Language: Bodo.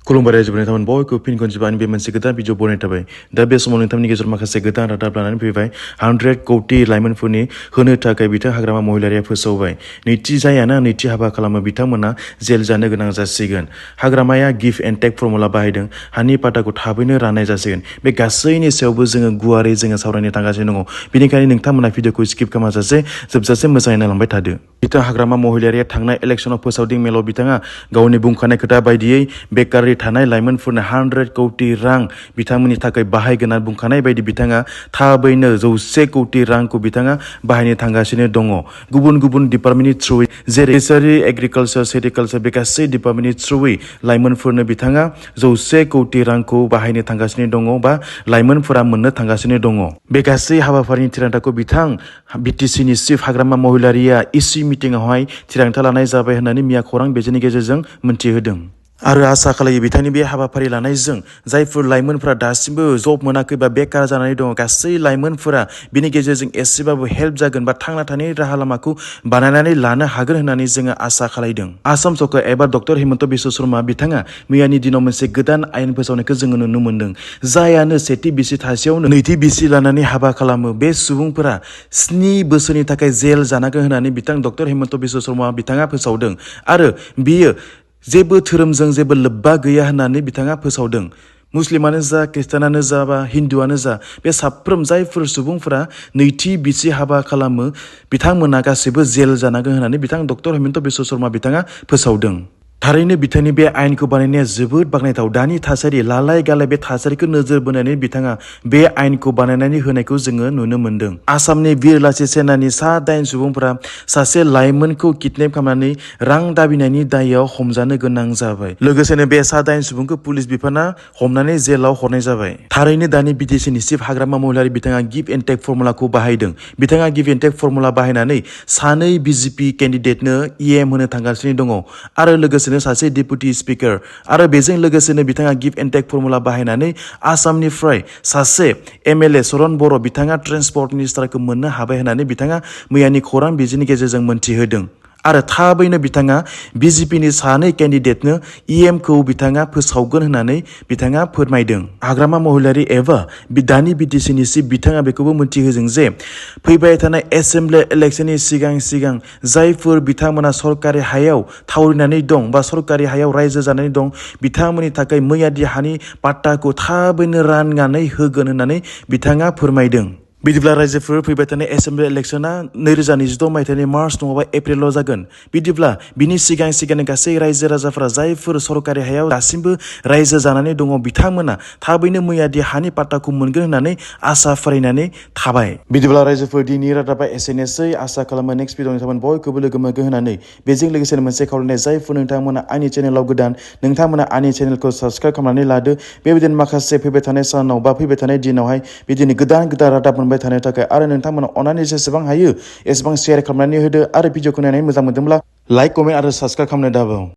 खुलुमबाय रायजोफोर नोंथांमोन बयखौबो फिन खनसेबाव आंनि बे मोनसे गोदान भिडिअ बनायनाय थाबाय दा बे समाव नोंथांमोननि गेजेराव माखासे गोदान रादाब लानानै फैबाय 100 कौटि लाइमोनफोरनि होनो थाखाय बिथां हाग्रामा महिलारिया फोसावबाय नैथि हाबा खालामो बिथांमोना जेल जानो गोनां जासिगोन हाग्रामाया गिव एन्ड टेक फर्मुला बाहायदों हानि पाटाखौ थाबैनो राननाय जासिगोन बे गासैनि सायावबो जोङो गुवारै सावरायनो थांगासिनो दङ बेनिखायनो नोंथांमोना भिडिअखौ स्किप खालामाजासे जोबजासे मोजाङै नायलांबाय थादो बिथां हाग्रामा महिलारिया थांनाय इलेक्शनाव फोसावदिं मेलाव बिथाङा गावनि बुंखानाय खोथा बायदियै बेकारि थानाय लाइमोनफोरनो 100 कौटि रां बिथांमोननि थाखाय बाहायगोन बुंखानाय बायदि बिथाङा थाबैनो 100 कौटि रांखौ बिथाङा बाहायनो थांगासिनो दङ गुबुन डिपार्टमेन्टनि थ्रुयै जेरै फिसारि एग्रिकालचार सेरिकालचार बे गासै डिपार्टमेन्टनि थ्रुयै लाइमोनफोरनो बिथाङा 100 कौटि रांखौ बाहायनो थांगासिनो दङ बा लाइमोनफोरा मोननो थांगासिनो दङ बे गासै हाबाफारिनि थिरांथाखौ बिथां बिटिसिनि चिफ हाग्रामा महिलारिया इसि मिटिंआवहाय थिरांथा लानाय जाबाय होननानै मिया खौरां बिजोंनि गेजेरजों मोनथिहोदों आरो आसा खालायो बिथांनि बे हाबाफारि लानायजों जायफोर लाइमोनफोरा दासिमबो जब मोनाखै बा बेकार जानानै दङ गासै लाइमोनफोरा बिनि गेजेरजों एसेबाबो हेल्प जागोन बा थांना थानायनि राहा लामाखौ बानायनानै लानो हागोन होननानै जोङो आसा खालायदों आसाम सरकार एबा डक्टर हिमन्त बिश्व शर्मा बिथाङा मैयानि दिनाव मोनसे गोदान आयेन फोसावनायखौ जोङो नुनो मोन्दों जायानो सेथि बिसि थासेयावनो नैथि बिसि लानानै हाबा खालामो बे सुबुंफोरा 7 बोसोरनि थाखाय जेल जानांगोन होननानै बिथां डक्टर हिमन्त बिश्व शर्मा बिथाङा फोसावदों आरो बियो जेबो धोरोमजों जेबो लोब्बा गैया होननानै बिथाङा फोसावदों मुस्लिमानो जा ख्रिस्टानानो जा बा हिन्दुआनो जा बे साफ्रोम जायफोर सुबुंफोरा नैथि बिसि हाबा खालामो बिथांमोना गासैबो जेल जानांगोन होननानै बिथां डक्टर हिमन्त बिश्व शर्मा बिथाङा फोसावदों थारैनो बिथांनि बे आयेनखौ बानायनाया जोबोद बाख्नायथाव दानि थासारि लालाय गालाय बे थासारिखौ नोजोर बोनानै बिथाङा बे आयेनखौ बानायनानै होनायखौ जोङो नुनो मोन्दों आसामनि बिरलासि सेनानि 8 सुबुंफोरा सासे लाइमोनखौ किडनेप खालामनानै रां दाबिनायनि दायाव हमजानो गोनां जाबाय लोगोसेनो बे 8 सुबुंखौ पुलिस बिफाना हमनानै जेलाव हरनाय जाबाय थारैनो दानि बिटिसिनि चिफ हाग्रामा महिलारि बिथाङा गिव एन्ड टेक फर्मुलाखौ बाहायदों बिथाङा गिव एन्ड टेक फर्मुला बाहायनानै 2 बिजेपि केन्डिडेटनो इएम होनो थांगासिनो दङ आरो लोगोसेनो सासे डेपुटि स्पिकार आरो बेजों लोगोसेनो बिथाङा गिव एन्ड टेक फर्मुला बाहायनानै आसामनिफ्राय सासे एमएलए सरन बर' बिथाङा ट्रेन्सपर्ट मिनिस्टारखौ मोननो हाबाय होननानै बिथाङा मैयानि खौरां बिजोंनि गेजेरजों मोनथिहोदों आरो थाबैनो बिथाङा बिजेपिनि 2 केन्डिडेटनो इएमखौ बिथाङा फोसावगोन होननानै बिथाङा फोरमायदों हाग्रामा महिलारि एबा दानि बिटिसिनि चिफ बिथाङा बेखौबो मोनथिहोदों जे फैबाय थानाय एसेम्बलि इलेक्शननि सिगां जायफोर बिथांमोना सरकारि हायाव थावरिनानै दं बा सरकारि हायाव रायजो जानानै दं बिथांमोननि थाखाय मैयादि हानि पाट्टाखौ थाबैनो राननानै होगोन होननानै बिथाङा फोरमायदों बिदिब्ला रायजोफोर फैबाय थानाय एसेम्बलि इलेक्शना 2026 मायथाइनि मार्च नङाबा एप्रिलाव जागोन बिदिब्ला बिनि सिगां गासै रायजो राजाफोरा जायफोर सरकारि हायाव दासिमबो रायजो जानानै दङ बिथांमोना थाबैनो मैयादि हानि पाट्टाखौ मोनगोन होननानै आसा फारिनानै थाबाय बिदिब्ला रायजोफोर दिनै रादाबा एसेनोसै आसा खालामो नेक्स्ट भिडिअ नोंथांमोन बयखौबो लोगो मोनगोन होननानै बेजों लोगोसे मोनसे खावलायनाय जायफोर नोंथांमोना आंनि चेनेलाव गोदान नोंथांमोना आंनि चेनेलखौ साबस्क्राइब खालामनानै लादो बेबायदिनो माखासे फैबाय थानाय सानाव बा फैबाय थानाय दिनावहाय बिदिनो गोदान रादाब मोनबाय थानो थाखाय आरो नोंथांमोना अननानै जेसेबां हायो एसेबां शेयार खालामनानै होदो आरो भिडिअखौ नायनानै मोजां मोनदोंब्ला लाइक कमेन्ट आरो साबस्क्राइब खालामनो दाबाव।